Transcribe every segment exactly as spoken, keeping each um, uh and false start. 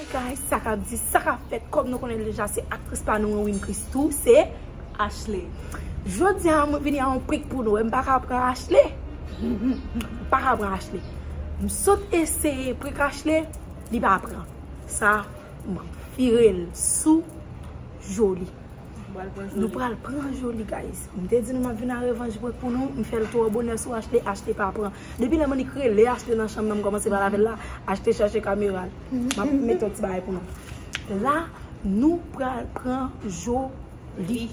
Guys, sa k ap di, sa k ap fèt, kòm nou konnen deja, se aktris pa nou an, Win Christoo, se Ashley. Jodi a, mwen vini a yon prank pou nou, m pa ka pran Ashley. M pa ka pran Ashley. M sot eseye prank Ashley, li pa pran. Sa, m ap vire l sou Jolie. Nou pral pran Jolie, guys. M te di nou m ap vin a revanj prank pou nou. M fè l twò bonè sou Ashley, Ashley pa pran. Depi lè Monique rele Ashley nan chanm nan, m kòmanse pale avè l la, Ashley chache kamera l. M ap mete yon ti bagay pou nou. La, nou pral pran Jolie.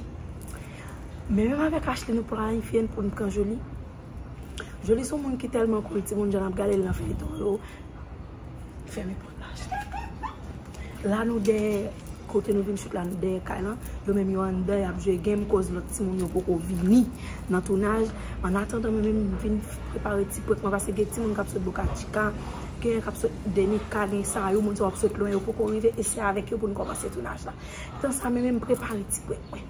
Men menm avèk Ashley, nou planifye n pou n pran Jolie. Jolie se yon moun ki tèlman cool, timoun, jan n ap gade l nan feyton yo. Fèmen pòt la. La nou dèyè, kote nou vin shoot la, nou dèyè kay lan. Yo menm yo anndan, y ap jwe game, koz lòt timoun yo poko vini nan tounaj. An atandan, mwen menm, m vin prepare ti prank mwen, paske gen timoun k ap sot Boca Chica, gen k ap sot Dominica, gen sa yo, moun sa yo ap sot lwen, yo poko rive, e se avèk yo pou n kòmanse tounaj la. Tan sa, mwen menm, m prepare ti prank mwen.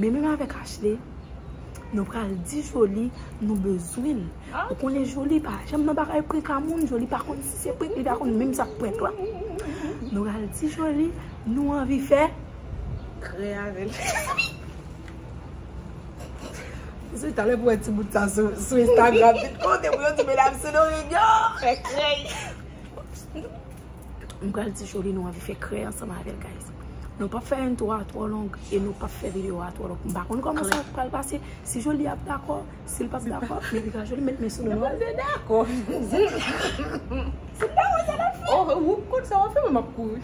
Men menm avèk Ashley, nou pral di Jolie, nou bezwen l. Ou konnen Jolie pa janm nan bagay prank a moun, Jolie pa konn si se prank, li pa konn menm sa k prank la. Nou pral di Jolie, nou anvi fè krè avè l. Se talè pou wè ti bout sa sou, sou Instagram. Vin kote pou yo di, medam, se nou yo. Fè krè. M pral di Jolie nou anvi fè krè ansanm avè l, guys. Nou p ap fè intro a twò long e nou p ap fè videyo a twò long. M pa konn kòman sa pral pase. Si Jolie ap dakò, si l p ap dakò, men piga Jolie met men sou nou non. Mwen dakò. Si l dakò, sa n ap fè. Oh, ou konn sa w ap fè, mwen m ap kouri.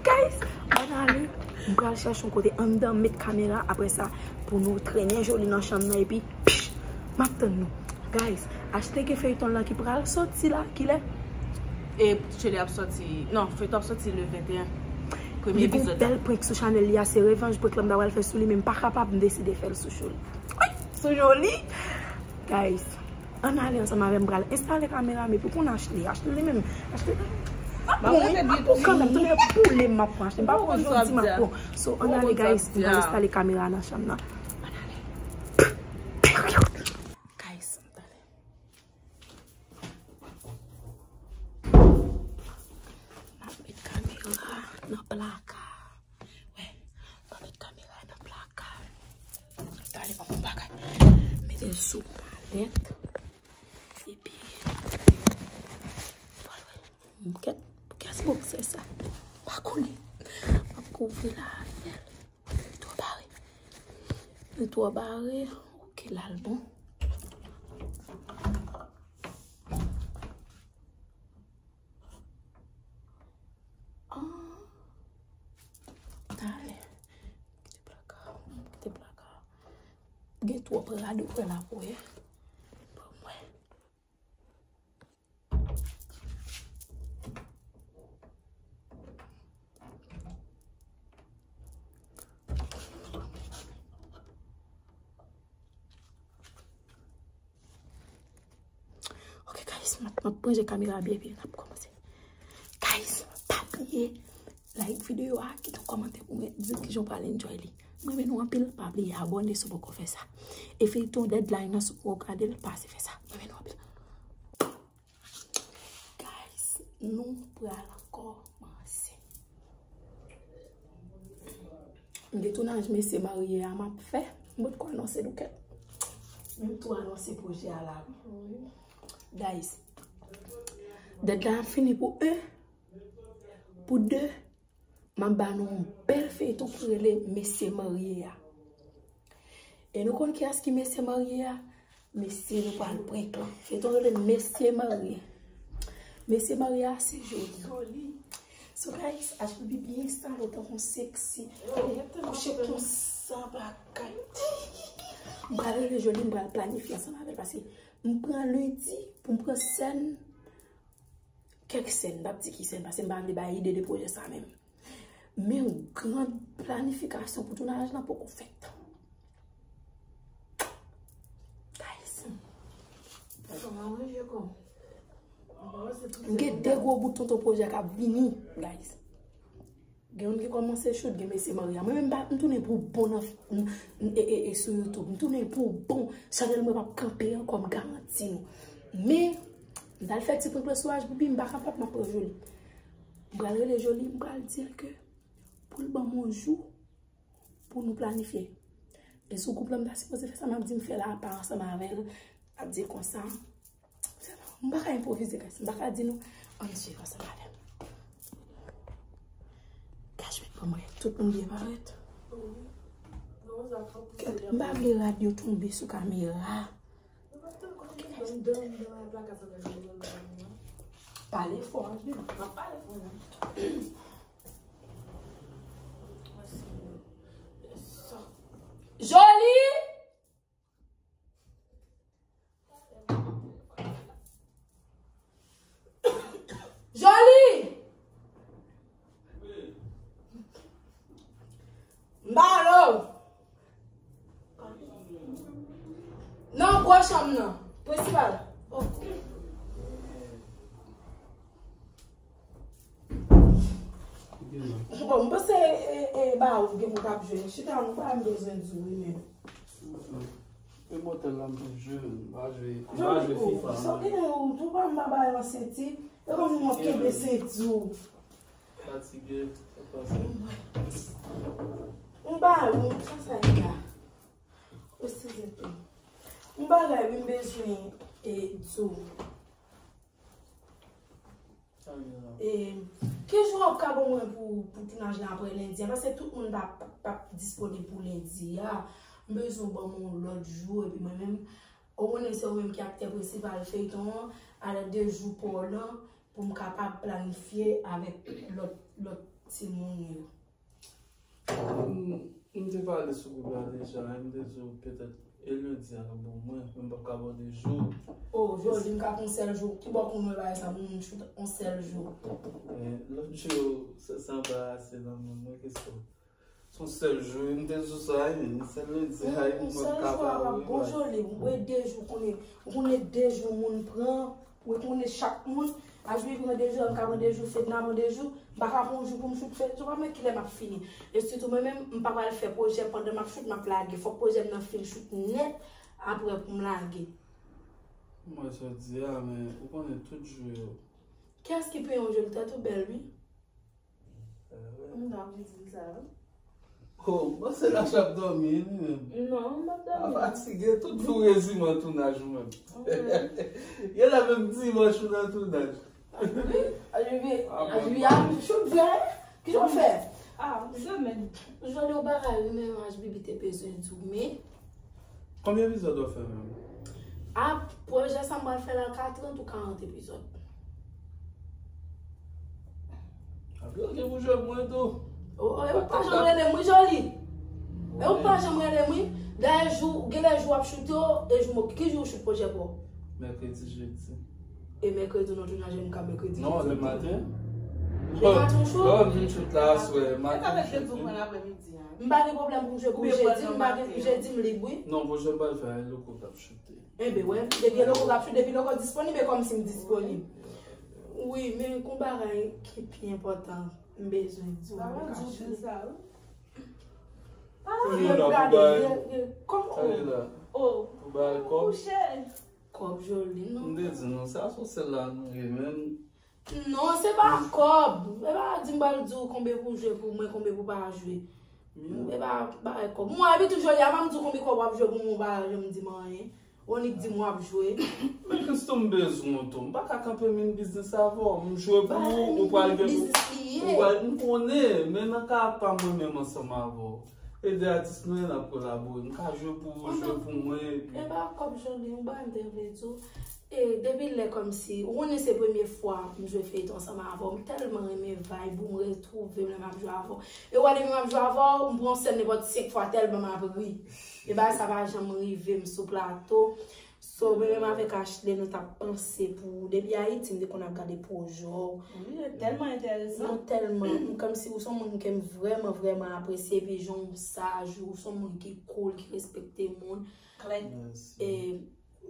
Guys, ann ale. M pral chèche yon kote anndan, met kamera, apre sa, pou nou trennen Jolie nan chanm nan, epi, psh, m ap tann nou. Guys, Ashley gen feyton lan ki pral soti la, kilè? E Jolie ap soti, non, feyton ap soti le venteyen. Premye epizòd. Li gon bèl prank sou chanèl li a, se revanj prank lan m ta pral fè sou li, men m pa kapab, m deside fè l sou Jolie. Sou Jolie? Guys, ann ale ansanm avè m, m pral enstale kamera, men pou konn Ashley, Ashley li menm, Ashley pa pran, wi, m ap pran kanmenm, tande boule m ap pran, Ashley, m pa pran jodi, m ap pran. So, ann ale, guys, m pral enstale kamera nan chanm nan. Ann ale. Guys, ann ale. M ap met kamera nan plaka. Wè, m ap met kamera nan plaka. Gade yon bagay. Mete l sou malèt. Epi, pral wè. Kèt, kès boksè sa? Pa konnen. M ap kouvri la avè l. Li twò bare. Li twò bare. Ok, la l bon. Ah. Talè. Kite plaka. Kite plaka. Gen twòp rad ou pran la pou wè. Ban mwen. Ok, guys, m ap, m ap ranje kamera byen, byen, n ap kòmanse. Guys, pa bliye like videyo a, kite yon kòmantè pou mwen, di m kijan w pral enjoy li. M renmen nou anpil, pa bliye abòne si w poko fè sa. E feyton Deadline nan, si w poko gade l, pase fè sa. M renmen nou anpil. Guys, nou pral kòmanse. M gen tounaj mesye marye a m ap fè. M potko anonse l, kèt. Men m tou anonse pwojè a la, wi. Guys, Deadline ap fini pou en. Pou de, m ap ba nou yon bèl feyton ki rele Mesye Marye a. E nou konn kiyès ki mesye marye a? Mesye nou pral prank lan. Feyton rele Mesye Marye. Mesye marye a se Jolie. So guys, Ashley byen enstale w tankou yon sexy. Kouche konsa bagay. M pral rele Jolie, m pral planifye ansanm avè l paske m pran lendi pou m pran sèn. Kèk sèn, m p ap di ki sèn, paske m pa vle bay ide de pwojè sa menm. Men yon gran planifikasyon pou tounaj lan poko fèt. Guys. M gen de gwo bout tonton pwojè k ap vini, guys. Gen youn ki kòmanse shoot, gen mesye marye a. Mwen menm, m pa, m tounen pou bon nan, n-, n-, e, e, e, sou YouTube. M tounen pou bon. Chanèl mwen p ap kanpe ankò, m garanti nou. Men, m t al fè ti prank lan sou H B B, m pa kapab, m ap pran Jolie. M pral rele Joly, m pral di l ke pou l ban m yon jou pou nou planifye. E sou gwoup la, m ta sipoze fè sa, m ap di m fè l apa ansanm avè l. M ap di l konsa. M pa ka enpwovize, guys. M pa ka di nou, ann swiv ansanm avè m. Kach met pou mwen. Tout moun byen parèt. Kèt, m pa vle rad yo tonbe sou kamera. Pale fò, ann. Joly! Joly! M ba lo. Nan gwo chanm nan. Prensipal. Oh. Bon, m panse e, e, e ba ou gen moun k ap jwe. Chita, nou pa m bezwen di w wi menm. E motèl la m te jwe, m pa jwe, m pa jwe FIFA. Sa w genyen ou tou pa m ba bay an senti. E kòm si m ap kenbe senti w. Fatige, sa pase. M ba ou, sa sa ye la? Eskize tou. M bagay wi m bezwen e di w. E, ki jou w ap ka ban mwen pou, pou tounaj la apre lendi a? Paske tout moun pa, pa, pa disponib pou lendi a. M bezwen w ban m yon lòt jou, epi mwen menm, ou konnen se ou menm ki aktè prensipal feyton an, alè de jou pa w lan, pou m kapab planifye avèk lòt, lòt timoun yo. M, m te pale sou gwoup la deja, m te di w petèt e lendi a nan bon mwen, men m p ap ka ba w de jou. Oh, Joly, m ka pran yon sèl jou. Ki bò kounye bagay sa pou moun choute yon sèl jou? Eh, lòt jou, sa, sa anbarase nan moun mwen, kèske se yon sèl jou, m te di w sa, eh, se lendi a, m p ap ka ba w, wi, bon, Joly, ou wè de jou, konnen, ou konnen de jou moun pran, ou konnen chak moun, Ajmi pran de jou, M ka pran de jou, Fedna pran de jou, m pa ka pran yon jou pou m choute feyton, pa m wè kilè m ap fini. E sitou mwen menm, m pa pral fè pwojè pandan m ap choute, m ap lage. Fòk pwojè m nan fin choute nèt, apre pou m lage. M wè sa w di a, men ou konnen tout jou yo. Kiyès ki pi yon jou l tèt ou bèl, wi. M nan ap di l sa, wi. Oh, m panse Lacha ap dòmi, li menm. Non, m p ap dòmi. A fatige, tout jou rezime an tounaj ou menm. Gen lè menm dimanch ou nan tounaj. Wi, Ajmi, Ajmi ap choute vre. Kijan w fè? Ah, m jwe menm. Jodi w bagay wi, men H B B te bezwen di w, men Konbyen epizòd w ap fè menm? A, pwojè sa m pral fè la, ka trant ou karant epizòd. Apre, ou gen pou jwe pou mwen tou. Oh, e ou pa janm rele m wi, Joly. E ou pa janm rele m wi. Dayè jou, gen lè jou w ap choute yo, e jou m, ki jou w choute pwojè pa w? Mèkredi, jedi. E mèkredi w nan tounaj, m ka mèkredi. Non, le maten. Le maten w choute? Non, m vin choute la aswè, maten. M pa gen pwoblèm pou m jwe pou jedi, m pa gen, jedi m lib wi. Non, pwojè m pral fè a, e Loko k ap choute. Enben, wè, depi e Loko k ap choute, depi Loko disponib, e kòmsi m disponib. Wi, men gon bagay ki pi enpòtan m bezwen di w, m pa ka chire sa wi. Pou nou la, pou bay. Kòman? Sa ye la? Oh. Pou bay kòb. Kòb Joly, non. M te di nou, sa se sèl la nou ye, men. Non, se pa kòb. E pa di m pral di w konbyen pou jwe pou mwen, konbyen pou pa jwe. E pa bagay kòb. Mwen, epi tou Joly, avan m di w konbyen kòb w ap jwe pou mwen, w pa janm di m anyen. Ou annik di m w ap jwe. Men Christo, m bezwen w tou. M pa ka kanpe m vin biznis avè w. M jwe pou ou, ou pral gen pou ou. Ou pral, m konnen, men nan ka pa mwen menm ansanm avè w. E de atis nou ye, n ap kolabore. M ka jwe pou ou, jwe pou mwen, epi. E pa kòb Joly, yon bagay m te vle di w. E depi lè kòmsi, ou konnen se premye fwa m jwe feyton ansanm avè w, m tèlman renmen vibe ou, m retwouve m lè m ap jwe avè w. E w wè depi m ap jwe avè w, m pran sèn nenpòt senk fwa tèlman m ap ri. E bagay sa pa janm rive m sou plato. So, mwen menm avèk Ashley, nou t ap panse pou, depi Ayiti, m te konn ap gade pwojè w. Wi, e tèlman enteresan. Non, tèlman. M kòmsi ou se yon moun ke m vrèman, vrèman apresye, epi jan w saj, ou se yon moun ki cool, ki respekte moun. Klè. E,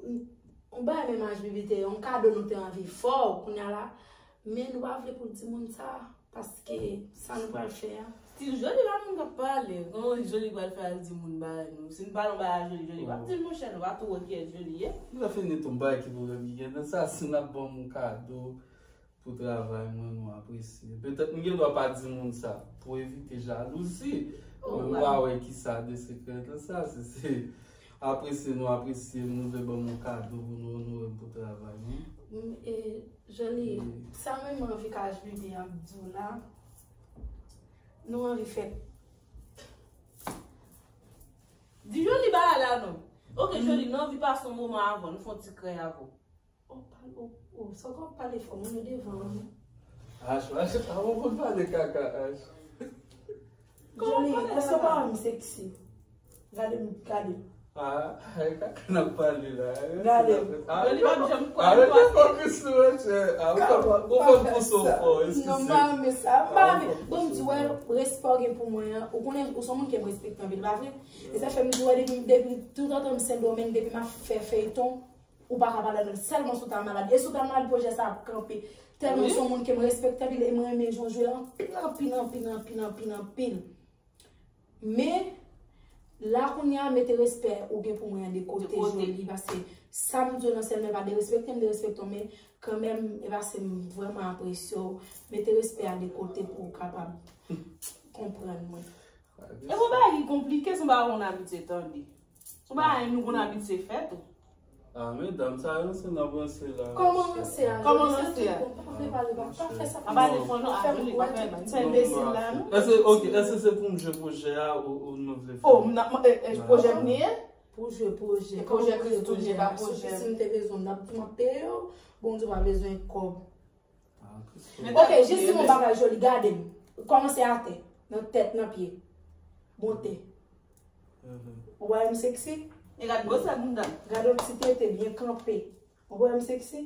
m, yon bagay menm H B B te, yon kado nou te anvi fè w, kounye a la, men nou pa vle pou l di moun sa. Paske sa nou pral fè a. Stil Joly pa moun k ap pale. Kòman Joly pral fè al di moun bagay nou? Si n pale yon bagay a Joly, Joly p ap di l, monchè, nou pa tou wè kiyès Joly ye. Nou ka fini tou bagay ki pwoblèm ki gen nan sa, si n ap ban moun kado. pou travay mwen, nou apresye. Petèt m gen dwa pa di moun sa pou evite jalouzi. Men m pa wè ki sa de sekrè nan sa, se, se apresye, nou apresye m, nou vle ban m yon kado pou nou onore m pou travay mwen. Jolie, sa menm anvi ka Julie ap di w la, nou anvi fè. Di Jolie bagay la non. Ok, Jolie, nou anvi pase yon moman avè w, nou fè yon ti krèy avè w. Oh, pale, oh, oh, sa w ap pale fò, moun yo devan w. Ash, Ash, a ou konn pale kaka, Ash. Jolie, èske w pa wè m seksi? Gade m, gade. Ah, e kaka n ap pale la. Gade. Arete fokis sou mwen, chè. Ah, ou fè m pouse w fò, eskize. Non, m pa renmen sa. M pa renmen. Bon, m di, wè, respè w gen pou mwen an. Ou konnen, ou se yon moun ke m respekte anpil, pa vre? E sa fè m di, wè, depi, depi toutotan m Sendomeng, depi m ap fè feyton, ou pa ka pale anpil, sèlman si w ta malad. E si w ta malad, pwojè sa ap kanpe. Tèlman w se yon moun ke m respekte anpil, e m renmen jan w jwe anpil, anpil, anpil, anpil, anpil, anpil. Men, la kounye a, mete respè ou gen pou mwen an de kote, Jolie, paske sa m di w nan sèlman e pa derespekte m, derespekte w, men kanmenm, e paske m vrèman apresye w, mete respè a de kote pou w kapab konprann mwen. E pou bagay ki konplike, se yon bagay ou konn abitye tande. Se yon bagay nou konn abitye fè tou. Ah, medam, sa ranse n ap ranse la. Kòman ranse a? Kòman ranse a? Pa vle pale, pa, pa fè sa. Pa pale fò non, a Jolie, pa fè, fè enbesil la non. Èske, ok, èske se pou m jwe pwojè a ou, ou nou vle fè? Oh, m nan, e, e, pwojè m li ye? Pou jwe pwojè. E pwojè Christoo li ye, pa pwojè m. Si m te bezwen w, m t ap di w m ap peye w, Bondye pa bezwen kòb. Ok, jis di m yon bagay, Jolie, gade m. Kòmanse atè, nan tèt, nan pye. Monte. Ou pa wè m seksi? E gad gwosè bounda. Gade yon ti tete byen kanpe. Ou pa wè m seksi?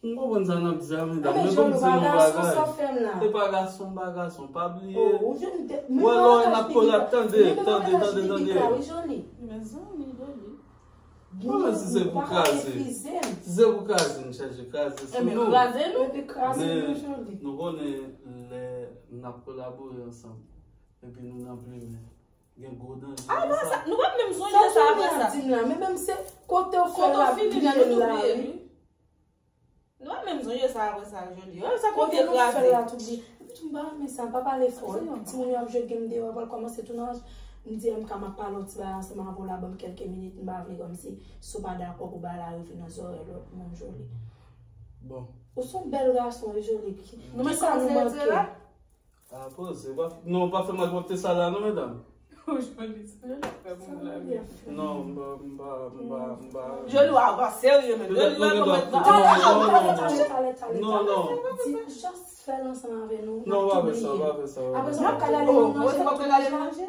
M konprann sa n ap di a, medam, men ban m di nou yon bagay. Se pa gason, m pa gason, pa bliye. Wè lè n ap kolab, tande, tande, tande, tande. Mezanmi, Jolie. Mwen menm si se pou kraze. Si se pou kraze, n chache kraze sou nou. Men nou konnen lè n ap kolabore ansanm, epi nou nan plimen, gen gwo danje nan sa. Nou pa menm sonje sa apre sa. Men menm se kote w fè l ap bliye l la wi. Nou pa menm sonje sa apre sa, Jolie. Sa kote nou fè la tout di. Epi tou m pa renmen sa, pa pale fò. Timoun yo ap jwe game deyò, pral kòmanse tounaj. M di M K m ap pale yon ti bagay ansanm avè w la, ban m kèlke minit, m pa vle kòmsi si w pa dakò pou bagay la rive nan zòrèy lòt moun, Jolie. Bon. Ou se yon bèl gason wi, Jolie. Kisa nou manke? Ah, poze, pa, non, pa fè m ak wòpte sa la non, medam. Non, m pa, m pa, m pa, m pa. Jolie, w a serye, men. Jolie, w a kòmèt. Non, non. Just fè l ansanm avè nou. Non, pa fè sa, pa fè sa. Apre sa, w ap ka gade nou manje.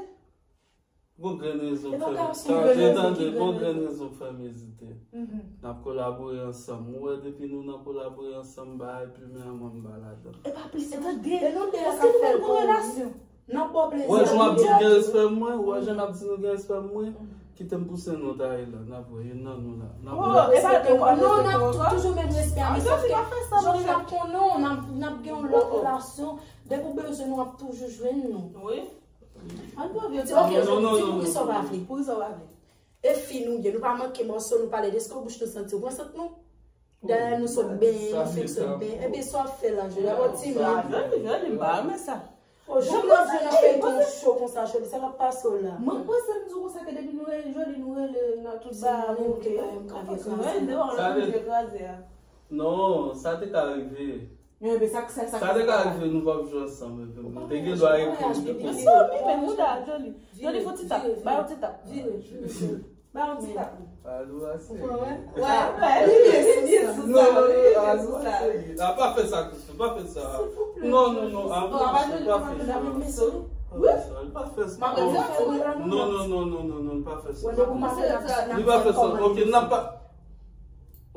Gon grenn rezon fè m. Tande, tande, gon grenn rezon fè m ezite. N ap kolabore ansanm. Ou wè, depi nou nan kolabore ansanm, bagay plimen an mwen m pa ladan. E pa plis, e tande. E nou de a ka fè l pou relasyon. N ap ba w plezi. Ou wè jan m ap di nou gen respè mwen, ou wè jan n ap di nou gen respè mwen, kite m pouse nou Tayiland, n ap wè, youn nan nou la. N ap wè. E pa de ou, non, n ap toujou met respè a, men sòf ke jan n ap konnen w, n ap, n ap gen yon lòt relasyon, depi w bezwen nou, w ap toujou jwenn nou. Wi. Ann pran vye ti. Ok, Jolie, di poukisa w pa vle. Poukisa w pa vle? E fi nou ye, nou pa manke mòso, nou pale de sou bouch nou santi, ou pran sant nou? Dayè nou sot benyen, nou fenk sot benyen. Ebyen sa w ap fè la, Jolie, ap yon ti moun. Jolie, Jolie, m pa renmen sa. Oh, Jolie ap jwe nan feyton cho konsa, Jolie, sa k ap pase w la? Mwen panse m di w konsa ke depi nou rele Jolie, nou rele nan tout bagay, nou rele kraze. Sa te, non, sa te ka rive. Sa te ka rive nou p ap jwe ansanm, epi nou te gen dwa ekri. Mezanmi, men mouda Jolie. Jolie, fè yon ti tap. Ba yon ti tap. Ba yon ti tap. Ou konprann? Wè, wè, li byen sou sa, li byen sou sa. Ah, pa fè sa, Christoo, pa fè sa. Non, non, non, ah, pa fè sa. Pa fè sa, pa fè sa. Non, non, non, non, non, non, pa fè sa. Li pa fè sa. Ok, n ap pa.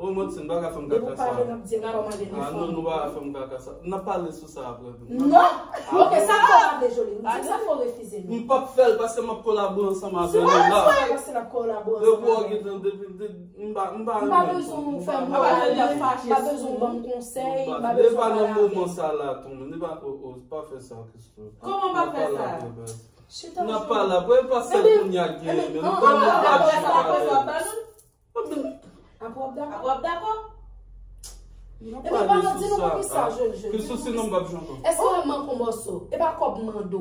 Oh, Martine, pa ka fè m kaka sa. Ah, non, nou pa ka fè m kaka sa. N ap pale sou sa apre. Non! Ok, sa fò pa vle, Jolie. M di sa fò refize nou. M p ap fè l paske m ap kolabore ansanm avè nou la. Paske n ap kolabore ansanm avè nou. Depi w gentan, depi, de, m pa, m pa renmen. M pa bezwen w fè m mal. M pa bezwen w ban m konsèy. M pa bezwen w pale avè m. E pa nan moman sa la, tou, men, e pa, oh, oh, pa fè sa, Christoo. Kòman pa fè sa? N ap pale apre, e pa sèl kounye a k genyen, men nou pa nan pati avè l. Apre w ap dakò? Apre w ap dakò? Epi pa nan di nou pou ki sa, Joly, Joly. Ki sousi non m p ap jwe ankò. Èske w ap manke yon mòso? E pa kòb m mande w.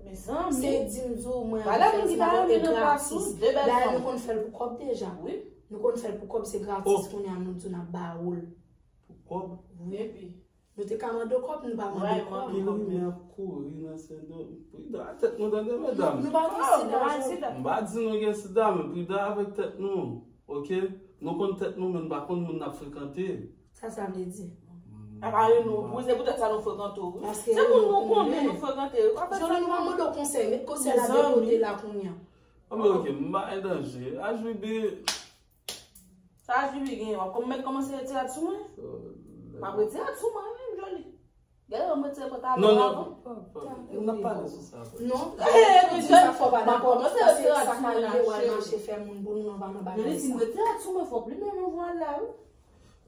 Mezanmi. Se di m di w mwen ap fè ti bagay e gratis. Dayè nou konn fè l pou kòb deja. Nou konn fè l pou kòb, se gratis kounye a nou di w n ap ba ou l. Pou kòb? Wi. Epi nou te ka mande w kòb, nou pa mande w kòb. Wi, men ap kouri nan Sendo. Pridan ak tèt nou tande, medam. Nou pa gen sida, Joly. M pa di nou gen sida, men pridan avèk tèt nou. Oke? Nou konn tèt nou, men nou pa konn moun n ap frekante. Sa sa vle di? Apa yo nou, wi, se poutèt sa nou frekante w, wi. Se moun nou konnen, nou frekante w. Joly, nou pa mande w konsèy, met konsèy la de kote la kounye a. Anben, oke, m pa gen danje. H B B. Sa H B B genyen, w ap kòm mèt kòmanse retire rad sou mwen? M ap retire rad sou mwen, wi, Joly. Gade, w ap retire pantalon avan. Non, non, non, n ap pale sou sa apre. Non, Joly, di sa fò pa dakò, paske sa ka rive w al mache fè moun pou nou, nou pa nan bagay sa. Joly, si m retire rad sou mwen, fò plimen nou vwal la, wi.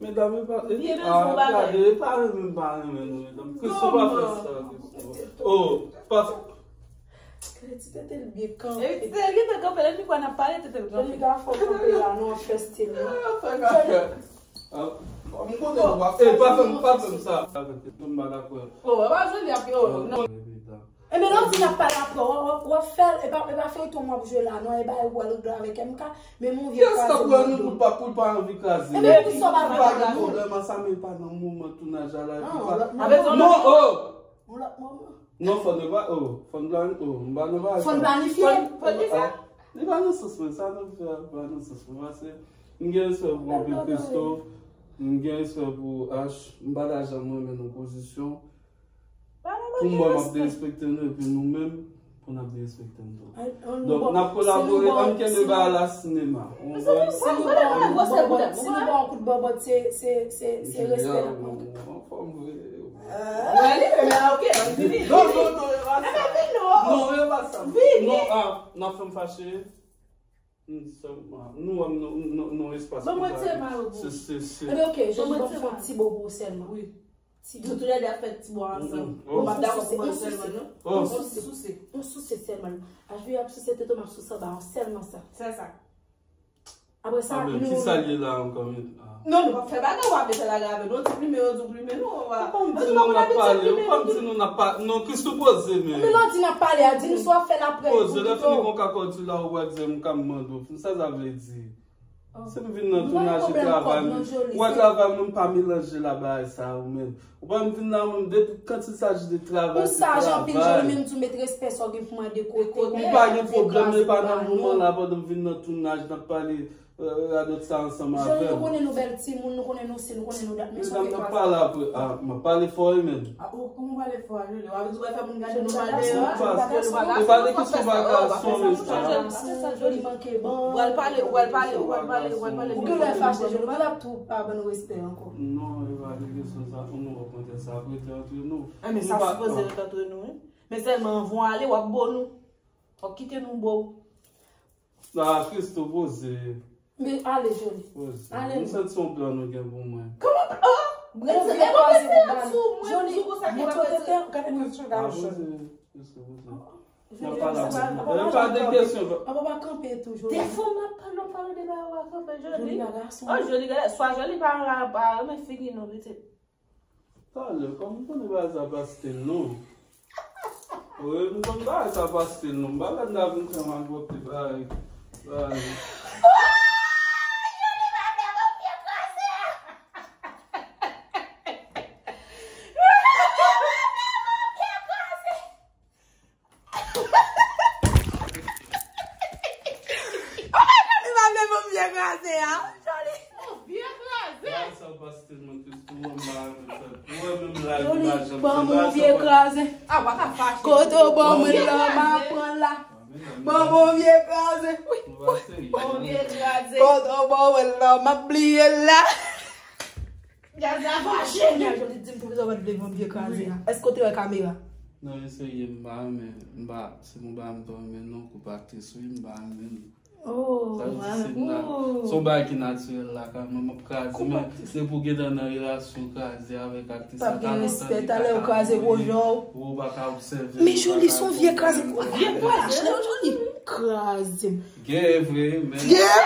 Medam, e pa, e, a, gade, e pa renmen m pa renmen nou, medam. Christo pa fè sa, Christo. Oh, pa fè. Gade ti tete l byen kanpe. E ti tete l gentan kanpe, lè li kwè n ap pale, tete l kanpe. Joly, pa fè w kanpe la, non, ap fè stil, non. Ah, fè kaka. Ah, m konnen nou pa, e, pa fè m, pa fè m sa. Avèk tete m pa dakò. Oh, e pa Joly ap yo, non. Ebyen, lè w di n ap pale apre, w, w, w ap fè l, e pa, e pa feyton m ap jwe la, non, e bagay ou pral regle avèk M K, men m yon vye kraze m ap do. Kiyès k ap wè nou pou l pa, pou l pa anvi kraze? Ebyen, poukisa w pa vle kraze? Pwoblèm an sa, men pa nan moman tounaj la, la, epi pa. Non, oh! Yon lòt moman. Non, fò n pa, oh, fò n plan, oh, m pa nan bagay sa. Fò n planifye. Fò n, fò n ki fè? Ah, li pa nan sans mwen, sa nou fè a, pa nan sans mwen, paske m gen respè pou anpil Christo, m gen respè pou H, m pa ta janm renmen nan pozisyon. Pou mwen, m ap derespekte nou, epi nou menm, pou n ap derespekte n tou. Donk, n ap kolabore, ann kenbe bagay la sinema. Ou konprann? Si nou ba yon kout bòbòt, si nou ba yon kout bòbòt, se, se, se, se respè n ap montre. Anfòm vre. Wè, li menm la, oke, ann vini. Non, non, non, e pa sa. Non, e pa sa. Vini. Non, ah, n ap fè m fache. Nou, nou, nou, nou, nou espas pou pale. Se, se, se. Ebyen, oke, Joly, ban m fè yon ti bobo sèlman. Wi. Ti bobo. Nou toulède ap fè ti bo ansanm. Ou pa dakò pou mwen sèlman, non? Yon souse. Yon souse sèlman. Ajou ap souse tete, m ap souse anba, sèlman sa. Se sa. Apre sa, nou. Kisa l ye la ankò, men? Non, nou p ap fè bagay, w ap met lage avè nou. Ti plimen, yo di w plimen nou, w a. Ou pa m di nou n ap pale, ou pa m di nou n ap pale. Non, Christo, poze, men. Men lè w di n ap pale a, di nou sa w ap fè l apre. Poze, lè fini gon kakòdi la, ou pral di m ka m mande w. Sa sa vle di? Si m vin nan tounaj, se travay mwen. Ou wè travay mwen, m pa melanje la bagay sa yo, men. Ou pa m vin la, mwen, depi quand il s'agit de travay, se travay. Ou saj anpil, Joly, men m di w met respè sa w gen pou mwen de kote. M pa gen pwoblèm, men pa nan moman la, pandan m vin nan tounaj, n ap pale. Radòt sa ansanm avè m. Joly, nou konnen nou bèl timoun, nou konnen nou si, nou konnen nou dat, men sa w gen pa sa. Medam, n ap pale apre. Ah, m ap pale fò wi, men. Ah, ou, kòman w pale fò a, Joly? W ap di w fè moun gade nou mal deyò a? E pa de kesyon pa gason, men sa. Joly manke ban. W al pale, w al pale, w al pale, w al pale. Ou gen lè fache, Joly, w ap tou pa ban nou respè ankò. Non, e pa de kesyon sa, pou nou, okontrè, sa ap rete antre nou. Ah, men sa sipoze rete antre nou, wi. Men sèlman anvan w ale, w ap bo nou. W ap kite nou bo w. Ah, Christo, poze. Men ale, Joly. Poze. Ale, non. M santi se yon plan nou gen pou mwen. Kòman, oh! Joly, montre tete, gade tete, gade tete. Ah, poze, Christo, poze. N ap pale apre. E pa de kesyon. Papa pa kanpe tou, Joly. Defo m ap pale, w ap pale de bagay w pa kanpe, Joly. Joly pa gason. Oh, Joly, gade, swa Joly pa renmen figi nou, pitit. Talè, kòm m konnen bagay sa pa stil nou. Wi, m konn bagay sa pa stil nou. M pa la n ta vin fè m ak wòp ti bagay. Bagay. Ou pa konn li pa vle bon vye kraze a. Joli. Bon vye kraze. Bagay sa pa stil mwen, Christo, mwen pa renmen sa. Mwen menm la, Joli, ban m yon vye kraze. Ah, w ap fache. Kote w ban mwen la, m ap pran la. Ban m yon vye kraze. Wi. Bon vye kraze. Kote w ban mwen la, m ap bliye l la. Gaz la fache. Kounye a, Joli di m poukisa w pa t vle ban m vye kraze a. Èske w te wè kamera? Non, eseye, m pa renmen, m pa, se yon bagay m pa renmen non, koup aktris, wi, m pa renmen l. Oh, sa vle di se na-, se yon bagay ki natirèl la, kanmenm, m ap kraze, men depi w gentan nan relasyon, kraze avèk aktris la, pa gen respè, talè w kraze gwo jan w. Ou pa ka obsève. Men Joli, se yon vye kraze. Vye kraze, Joli. Kraze. Gen vre, men. Gen!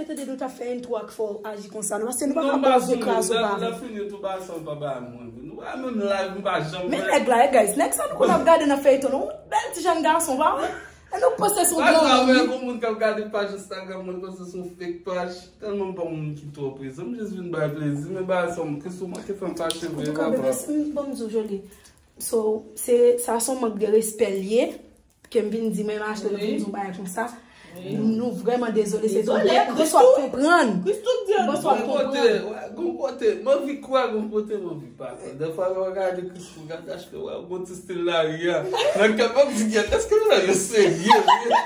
Tande nou t ap fè entwo ak fè w aji konsa, non, paske nou pa ka ba w vye kraze w pa vle. Fini tou ba san pa ba mwen. Nou pa menm live, nou pa janm. Men nèg la, guys, nèg sa nou konn ap gade nan feyton, non, bèl ti jèn gason, pa vre? E nou panse se yon gran moun, wi. Gon moun k ap gade paj Instagram mwen, panse se yon fake paj. Tèlman m pa yon moun ki twò prezan, m jis vin bay plezi, men bagay sa, m, Christo manke fè m fache vre, papa. Antouka, bebe, si m, bon, m di w, Jolie. So, se, sa se yon mank de respè l ye, ke m vin di, mwen, m achte, nou vin di yon bagay konsa. Nou vrèman dezole, se tou lè Christo ap konprann. Christo di an. Christo ap konprann. Gon kote, m anvi kwè, gon kote m anvi pa kwè. Dèfwa lè w gade Christo, gade achte, wè, gon ti stil lari a. Nan kè m ap di, "Gèt, èske nèg yo serye vre?"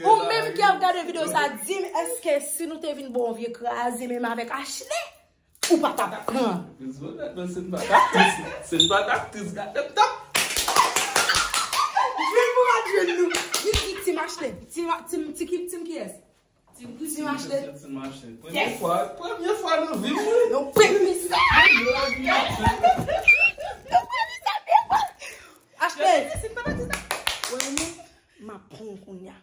Ou menm ki ap gade videyo sa, di m, èske si nou te vin ba w vye kraze menm avèk Ashley, ou pa t ap pran? Dezole, men se n pa t aktris, se n pa t aktris, gade m t ap. Jwenn pou pa jwenn nou. Vin di Team Ashley. Team, team, ti ki, team kiyès? Team Ashley. Team Ashley. Premye fwa, premye fwa nan vi m, wi. Nou premye sa. Nou premye sa, premye fwa. Ashley. Wè, men, m ap pran w kounye a.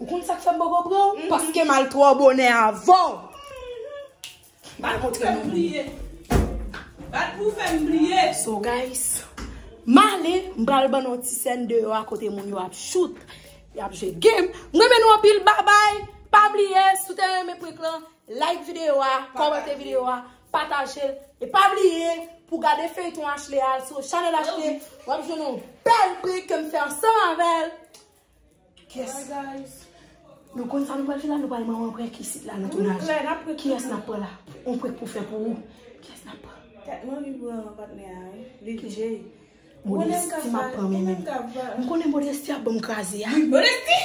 Ou konn sa k fè m poko pran w? Paske m al twò bonè avè w. Bat pou fè m bliye. Bat pou fè m bliye. So, guys, m ale, m pral ban nou yon ti sèn deyò a kote moun yo ap shoot. Y ap jwe game. M renmen nou anpil, babay. Pa bliye, si w te renmen prank lan, like videyo a, kòmante videyo a, pataje l. E pa bliye, pou gade feyton Ashley a, sou chanèl Ashley, w ap jwenn yon bèl prank ke m fè ansanm avè l. Kiyès? Nou konn sa nou pral fè la, nou pral ban yon prank isit la nan tounaj. Kiyès n ap pran la? Yon prank pou fè pou ou. Kiyès n ap pran? Tèt mwen vibran patnè a, wi. Lil J. Modesti m ap pran, men menm. M konnen Modesti ap ban m kraze a. Modesti!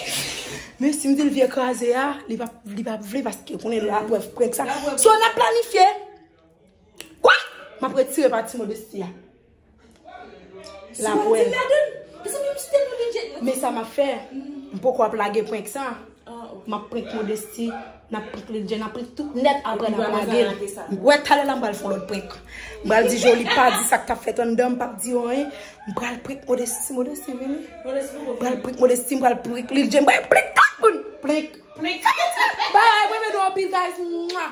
Men si m di l vye kraze a, li p ap, li p ap vle paske konnen l ap wè prank sa. So, n ap planifye. Kwa? M ap retire pati Modesti a. L ap wè. Men sa m ap fè. M poko ap lage prank sa. M ap prank Modesti, n ap prank Lil J, n ap prank tout nèt, apre n ap lage l. Wè, talè la m pral fè yon lòt prank. M pral di Jolie pa di sa k t ap fèt anndan, m p ap di yo anyen. M pral prank Modesti, Modesti vini. M pral prank Modesti, m pral prank Lil J, m pral prank tout moun. Prank. Prank. Bye, mwen renmen nou anpil, guys. Mwa.